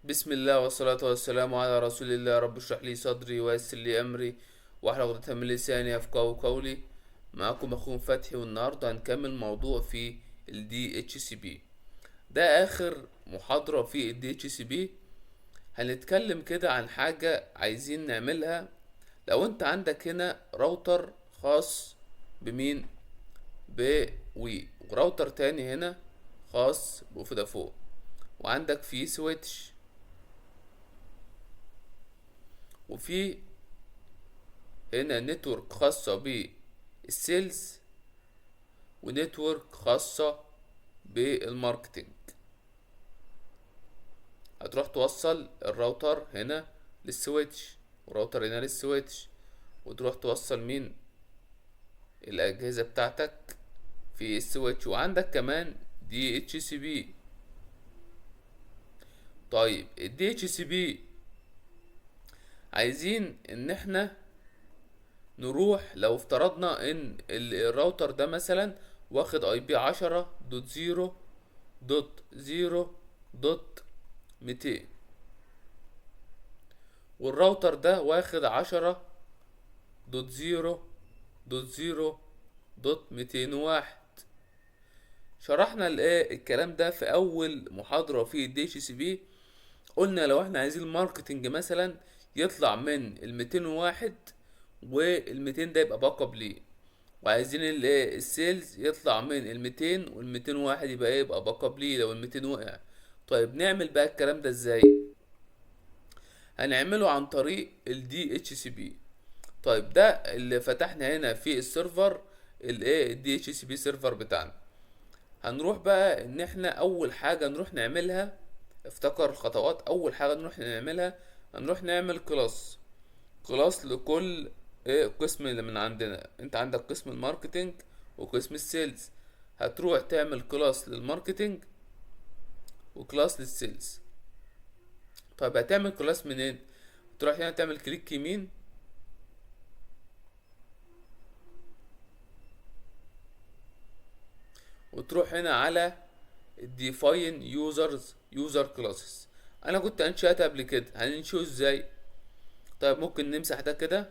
بسم الله والصلاة والسلام على رسول الله. رب اشرح لي صدري ويسر لي أمري واحلل عقدة من لساني يفقهوا قولي. معاكم أخوكم فتحي، والنهاردة هنكمل موضوع في ال DHCP. ده آخر محاضرة في ال DHCP. هنتكلم كده عن حاجة عايزين نعملها. لو انت عندك هنا راوتر خاص بمين؟ بوي، وراوتر تاني هنا خاص بفودافون، وعندك فيه switch، وفي هنا network خاصة بال sales و network خاصة بال marketing. هتروح توصل الراوتر هنا لل switch وراوتر هنا لل switch، وتروح توصل مين؟ الأجهزة بتاعتك في ال switch، وعندك كمان DHCP. طيب ال DHCP عايزين ان احنا نروح، لو افترضنا ان الراوتر ده مثلا واخد IP 10.0.0.200، والراوتر ده واخد 10.0.0.201. شرحنا الايه الكلام ده في اول محاضرة في ال DHCP. قلنا لو احنا عايزين ال marketing مثلا يطلع من 201 وال200 ده يبقى backup ليه، وعايزين الايه ال sales يطلع من 200 وال201 يبقى ايه؟ يبقى backup ليه لو 200 وقع. طيب نعمل بقى الكلام ده ازاي؟ هنعمله عن طريق ال DHCP. طيب ده اللي فتحنا هنا في ال server الايه ال DHCP server بتاعنا. هنروح بقى ان احنا اول حاجة نروح نعملها، افتكر الخطوات، اول حاجة نروح نعملها هنروح نعمل class، class لكل ايه قسم اللي من عندنا. انت عندك قسم ال marketing وقسم ال sales، هتروح تعمل class لل marketing و class لل sales. طيب هتعمل class منين؟ تروح هنا تعمل click يمين وتروح هنا على define users user classes. انا كنت انشأتها قبل كده، هننشئه ازاي؟ طيب ممكن نمسح ده كده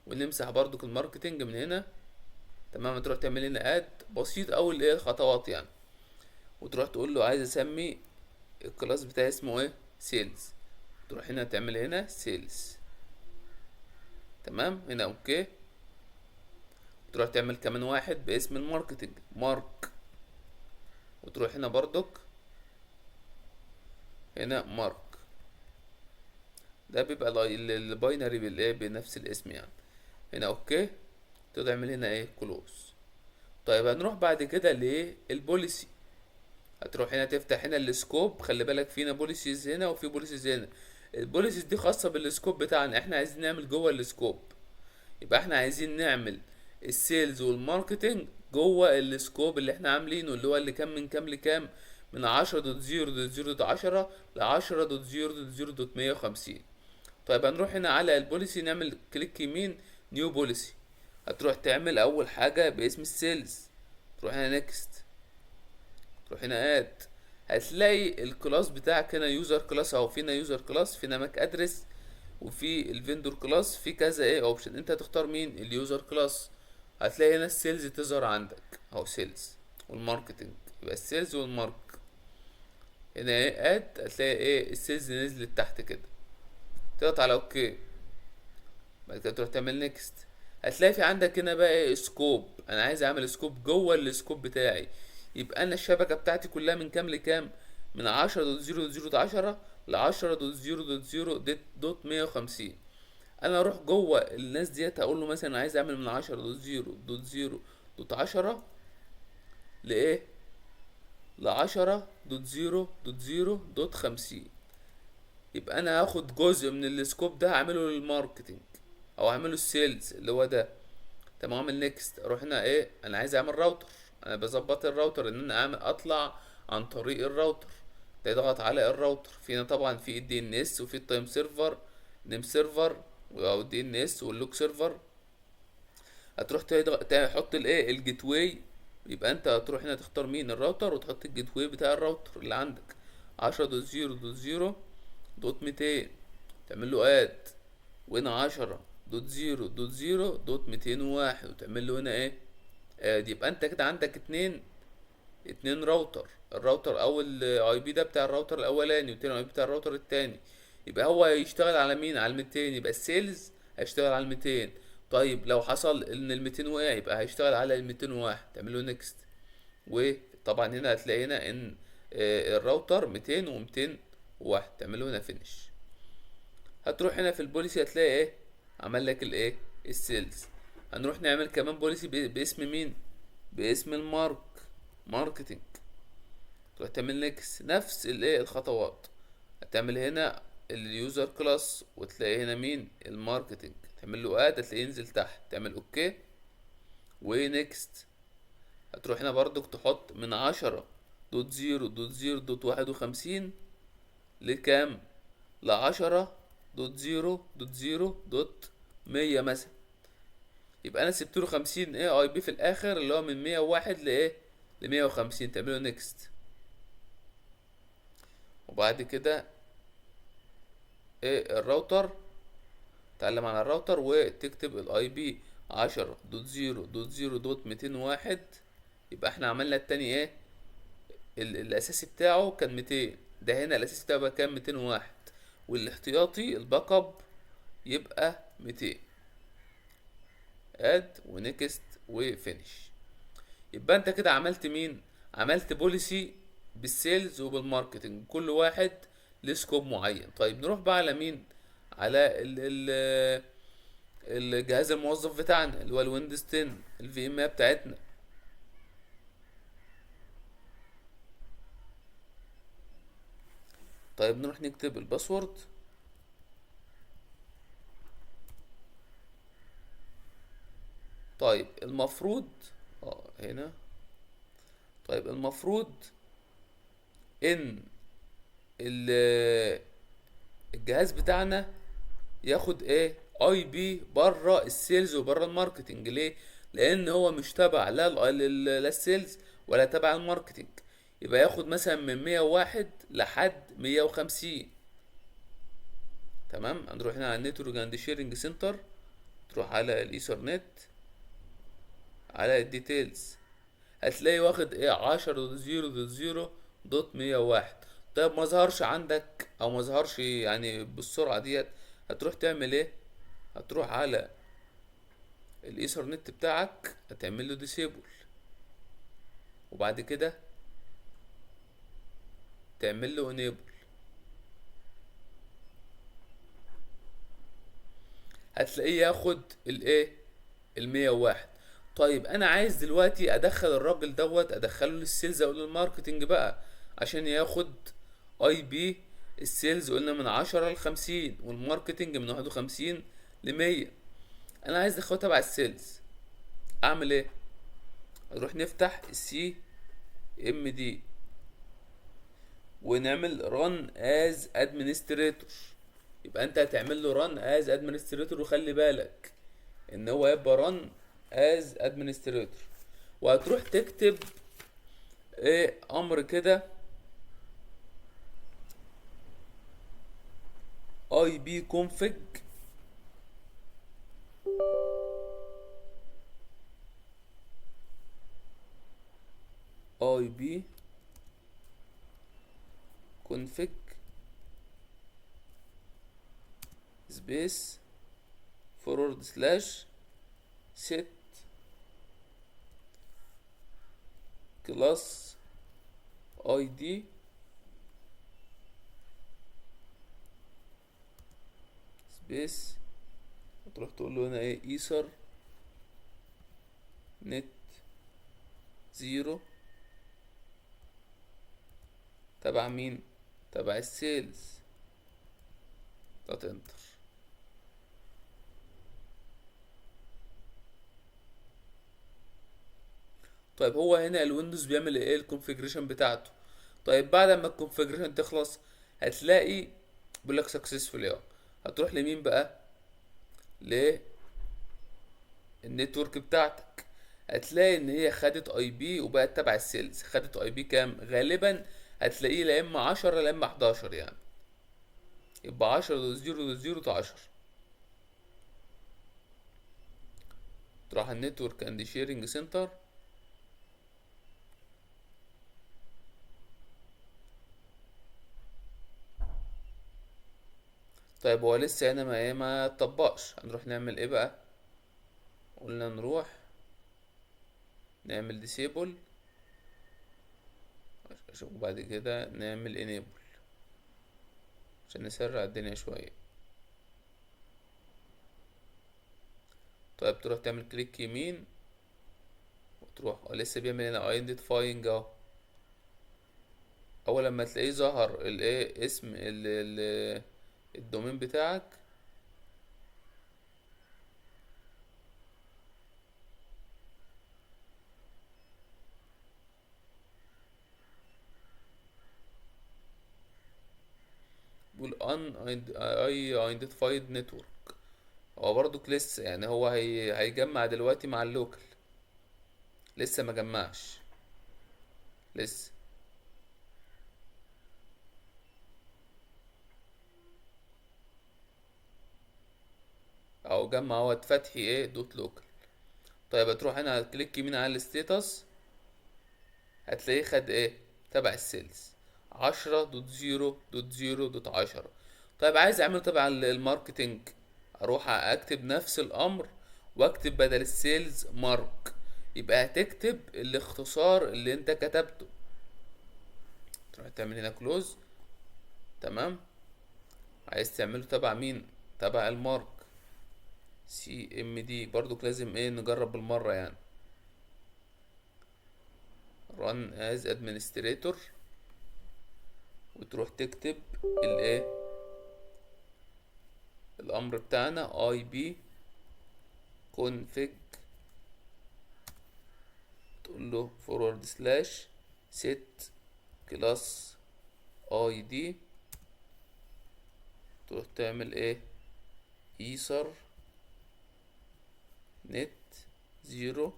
ونمسح برضو ال marketing من هنا. تمام، تروح تعمل هنا add، بسيط اوي الايه الخطوات يعني، وتروح تقول له عايز اسمي ال class بتاعي اسمه ايه؟ sales. تروح هنا تعمل هنا sales. تمام، هنا okay. تروح تعمل كمان واحد باسم ال marketing mark، وتروح هنا برضك هنا mark. ده بيبقى ال binary بالايه بنفس الاسم يعني. هنا okay، تقدر تعمل هنا ايه؟ close. طيب هنروح بعد كده لل policy. هتروح هنا تفتح هنا ال scope. خلي بالك فينا policies هنا وفي policies هنا. ال policies دي خاصة بال scope بتاعنا، احنا عايزين نعمل جوه ال scope، يبقى احنا عايزين نعمل ال sales وال marketing جوه ال scope اللي احنا عاملينه، اللي هو اللي كان من كام لكام؟ من 10.0.0.10 ل 10.0.0.150. طيب هنروح هنا على ال policy، نعمل click يمين new policy. هتروح تعمل اول حاجة باسم ال sales، تروح هنا next، تروح هنا add. هتلاقي ال class بتاعك هنا user class اهو، فينا user class، فينا MAC address، وفي ال vendor class، في كذا ايه option. انت هتختار مين؟ ال user class. هتلاقي هنا ال sales تظهر عندك اهو، sales وال marketing، يبقى ال sales وال mark هنا ايه add. هتلاقي ايه ال sales نزلت تحت كده، تضغط على okay. بعد كده تروح تعمل next. هتلاقي في عندك هنا بقى ايه scope. انا عايز اعمل scope جوه ال scope بتاعي، يبقى انا الشبكه بتاعتي كلها من كام لكام؟ من 10.0.0.10 ل 10.0.0.150. انا اروح جوه الناس ديت اقول له مثلا عايز اعمل من 10.0.0.10 لايه؟ ل 10.0.0.50. يبقى انا هاخد جزء من ال scope ده هعمله لل marketing او هعمله ال sales اللي هو ده. تمام، اعمل next. اروح هنا ايه؟ انا عايز اعمل راوتر، انا بظبط الراوتر ان انا اعمل اطلع عن طريق الراوتر. تضغط على الراوتر. فينا طبعا في ال DNS وفي ال time server، name server او DNS وال log server. هتروح تحط الايه ال gateway. يبقى انت هتروح هنا تختار مين؟ الراوتر، وتحط ال gateway بتاع الراوتر اللي عندك 10.0.0.200، تعمل له add. وهنا 10.0.0.201 وتعمل له هنا ايه؟ add. يبقى انت كده عندك اتنين راوتر، الراوتر اول IP ده بتاع الراوتر الاولاني، والتاني IP بتاع الراوتر التاني. يبقى هو هيشتغل على مين؟ على ال200. يبقى ال sales هيشتغل على ال200. طيب لو حصل ان ال200 وقع يبقى هيشتغل على ال201، تعمل له next. وطبعا هنا هتلاقي هنا ان الراوتر 200 و201، تعمل له هنا finish. هتروح هنا في ال policy هتلاقي ايه؟ عمل لك الايه؟ ال sales. هنروح نعمل كمان policy باسم مين؟ باسم ال marketing. تروح تعمل next، نفس الايه؟ الخطوات. هتعمل هنا ال user class وتلاقي هنا مين؟ ال marketing، تعمل له add، هتلاقيه ينزل تحت، تعمل okay و next. هتروح هنا برضك تحط من 10.0.0.51 لكام؟ ل10.0.0.100 مثلا. يبقى انا سبت له 50 ايه IP في الاخر اللي هو من 101 لايه؟ ل150. تعمله next. وبعد كده ايه؟ الراوتر، تعلم على الراوتر وتكتب ال IP 10.0.0.201. يبقى احنا عملنا التاني ايه؟ الاساسي بتاعه كان 200، ده هنا الاساسي بتاعه بقى كام؟ 201، والاحتياطي ال backup يبقى 200. add و next و finish. يبقى انت كده عملت مين؟ عملت policy بال sales وبال marketing، كل واحد له scope معين. طيب نروح بقى على مين؟ على ال الجهاز الموظف بتاعنا اللي هو ال Windows 10، ال VM بتاعتنا. طيب نروح نكتب ال password. طيب المفروض هنا، طيب المفروض ان الجهاز بتاعنا ياخد ايه؟ IP بره ال sales وبره ال marketing. ليه؟ لان هو مش تبع لا ال sales ولا تبع ال marketing. يبقى ياخد مثلا من 101 لحد 150. تمام. هنروح هنا على ال network and sharing center، تروح على الايثرنت، على ال details، هتلاقي واخد ايه؟ 10.0.0.101. طيب ما ظهرش عندك او ما ظهرش يعني بالسرعة ديت، هتروح تعمل ايه؟ هتروح على الايثرنت بتاعك هتعمل له disable، وبعد كده تعمل له enable. هتلاقيه ياخد الايه؟ ال101. طيب انا عايز دلوقتي ادخل الراجل دوت، ادخله لل sales او لل marketing بقى عشان ياخد IP ال sales قلنا من 10 ل50، وال marketing من 51 ل100. انا عايز ادخله تبع ال sales، اعمل ايه؟ نروح نفتح ال CMD ونعمل run as administrator. يبقى انت هتعمل له run as administrator، وخلي بالك ان هو يبقى run as administrator. وهتروح تكتب ايه؟ امر كده اي بي كونفج اي بي كونفج space forward slash set class ID space، هتروح تقول له هنا ايه؟ ايثر نت 0 تبع مين؟ تبع ال sales. dot enter. طيب هو هنا ال Windows بيعمل ايه؟ ال configuration بتاعته. طيب بعد ما ال configuration تخلص هتلاقي بيقول لك successful اهو. هتروح لمين بقى؟ لل network بتاعتك. هتلاقي ان هي خدت IP وبقت تبع ال sales. خدت IP كام؟ غالبا هتلاقيه لا اما 10 لا اما 11 يعني، يبقى 10 dot 0 dot 0 dot 10. تروح على ال network and sharing center، طيب هو لسه هنا ما ايه ما اتطبقش، هنروح نعمل ايه بقى؟ قلنا نروح نعمل disable وبعد كده نعمل enable عشان نسرع الدنيا شوية. طيب تروح تعمل click يمين وتروح، هو لسه بيعمل هنا identifying اهو. اول لما تلاقيه ظهر الايه اسم ال domain بتاعك، بيقول unidentified network. هو برضك لسه يعني هو هيجمع دلوقتي مع ال local، لسه ما جمعش لسه. اهو جمع اهوت فتحي ايه dot local. طيب هتروح هنا على click يمين على ال status، هتلاقيه خد ايه تبع ال sales 10 dot 0 dot 0 dot 10. طيب عايز اعمله تبع ال marketing، اروح اكتب نفس الامر واكتب بدل ال sales mark، يبقى هتكتب الاختصار اللي انت كتبته. تروح تعمل هنا close، تمام. عايز تعمله تبع مين؟ تبع ال mark CMD، برضو لازم ايه نجرب بالمرة يعني. run as administrator وتروح تكتب الايه الامر بتاعنا ip config، تقول له forward slash set class id، تروح تعمل ايه ethernet 0،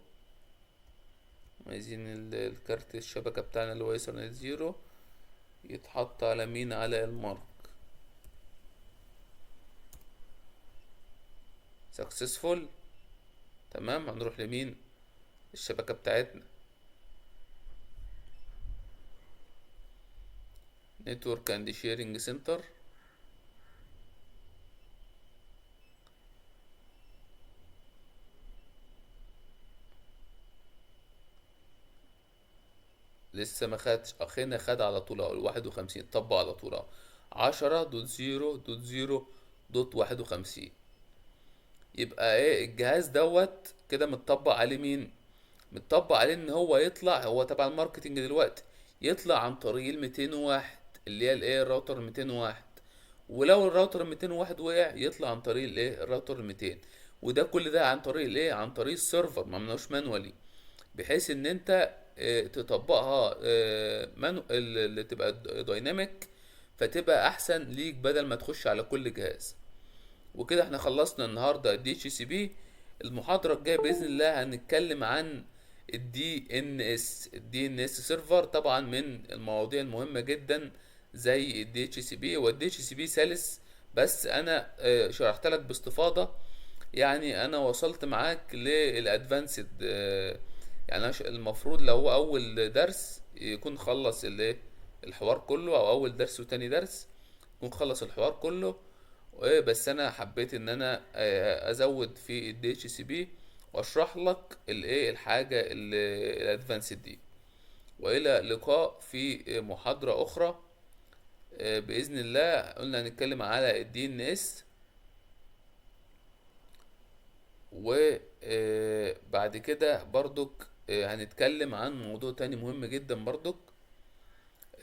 عايزين الكارت الشبكة بتاعنا اللي هو ايثرنت 0 يتحط على مين؟ على ال mark. successful، تمام. هنروح لمين؟ الشبكة بتاعتنا network and sharing center. لسه ما خدش، اخينا خد على طول اهو 51، طبق على طول اهو 10 dot 0 dot 0 dot 51. يبقى ايه الجهاز دوت كده متطبق عليه مين؟ متطبق عليه ان هو يطلع، هو تبع ال marketing دلوقتي، يطلع عن طريق ال 201 اللي هي الايه الراوتر 201، ولو الراوتر 201 وقع يطلع عن طريق الايه الراوتر 200، وده كل ده عن طريق الايه؟ عن طريق ال server، ما عملناش manually، بحيث ان انت تطبقها اللي تبقى dynamic، فتبقى احسن ليك بدل ما تخش على كل جهاز. وكده احنا خلصنا النهارده ال DHCP. المحاضرة الجاية بإذن الله هنتكلم عن ال DNS، ال DNS server، طبعا من المواضيع المهمة جدا زي ال DHCP. وال DHCP سلس، بس انا شرحت لك باستفاضة، يعني انا وصلت معاك لل advanced، يعني أنا المفروض لو هو اول درس يكون خلص الايه الحوار كله، او اول درس وتاني درس يكون خلص الحوار كله، بس انا حبيت ان انا ازود في ال DHCP واشرح لك الايه الحاجه ال advanced دي. والى اللقاء في محاضره اخرى باذن الله. قلنا هنتكلم على ال DNS، وبعد كده برضك هنتكلم عن موضوع تاني مهم جدا برضك،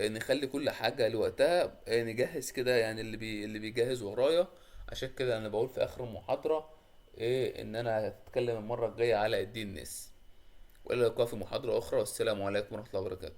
نخلي كل حاجة لوقتها، نجهز كده يعني اللي بيجهز ورايا. عشان كده انا بقول في اخر المحاضرة ان انا هتكلم المرة الجاية على ال DNS. والى اللقاء في محاضرة اخرى، والسلام عليكم ورحمة الله وبركاته.